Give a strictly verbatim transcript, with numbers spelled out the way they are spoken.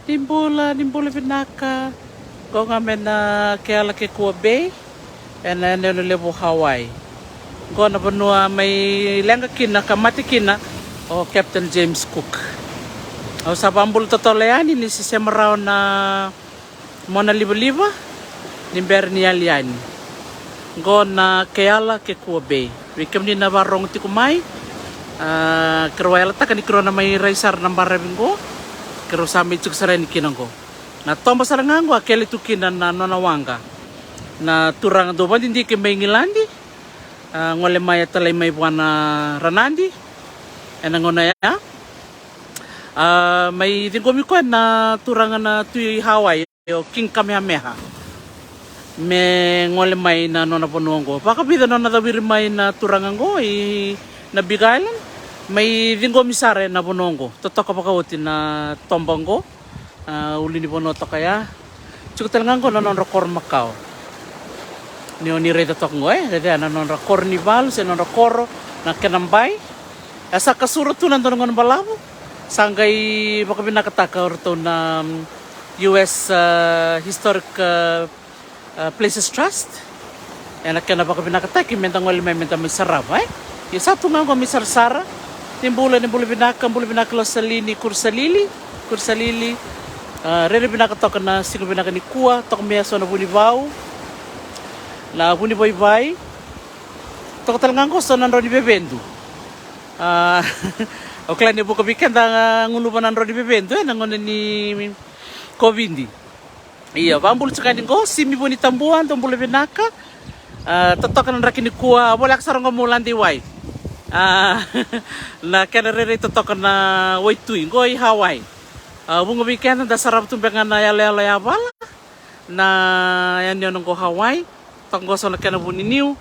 Ni bula, ni bula vinaka. Qo ga mai na Kealakekua Bay, ena yanuyanu levu Hawaii. Qo na vanua mai leqa kina ka mate kina o Captain James Cook. Au sa vabula totolo yani ni se sema rawa na mona livaliva ni bera ni yali yani. Qo na Kealakekua Bay. Vei kemuni na varogo tiko mai, a, keirau a yalataka ni keirau na mai rai sara na baravi qo. Keirau sa mai tiko sara yani kina qo. Na toba sara ga qo a kele tu kina na nona waqa na turaga dau vadidike mai Igiladi. A, gole mai a talai mai vua na Ranadi ena gauna ya. A, mai ciqomi koya na turaga na tui Hawaii, o King Kamehameha, me gole mai na nona vanua oqo. Vakavica nona cawiri mai na turaga oqo i na Big Island, mai ciqomi sara ena vanua oqo. Totoka vakaoti na toba oqo. A, ulunivanua toka ya. Tiko tale ga oqo na nodra koro makawa. Ni oni raica toka oqo, e, raica ya na nodra koro ni valu se nodra koro, na kena bai. E sa kasura tu na dua na gauna balavu. Sa qai vakavinakataka o ratou na, mm, U S, a, Historic, a, a, Places Trust. Ena kena vakavinakataki meda gole mai meda mai sarava, e. Ia sa tu ga oqo mai sarasara. Ni bula, ni bula vinaka, bula vinaka Losalini Kurusalili, Kurusalili. A, rere vinaka toka na siga vinaka nikua, toka mai eso na Vunivau, na Vunivaivai. Toka tale ga oqo so na drau ni vevedu. A, au kila ni vuqa vei keda a gunuva na drau ni vevedu ena gauna ni Kovidi. Ia, vabula tiko yani qo, Simi Vunitabua, dou bula vinaka. A, totoka na draki nikua, a, voleka sara qo mo lade i wai. A, na kena rairai totoka na waitui qo i Hawaii. A, vuqa vei keda da sarava tu beka ga na yaloyalo yavala na yanuyanu qo Hawaii. Toka qo so na kena vuniniu.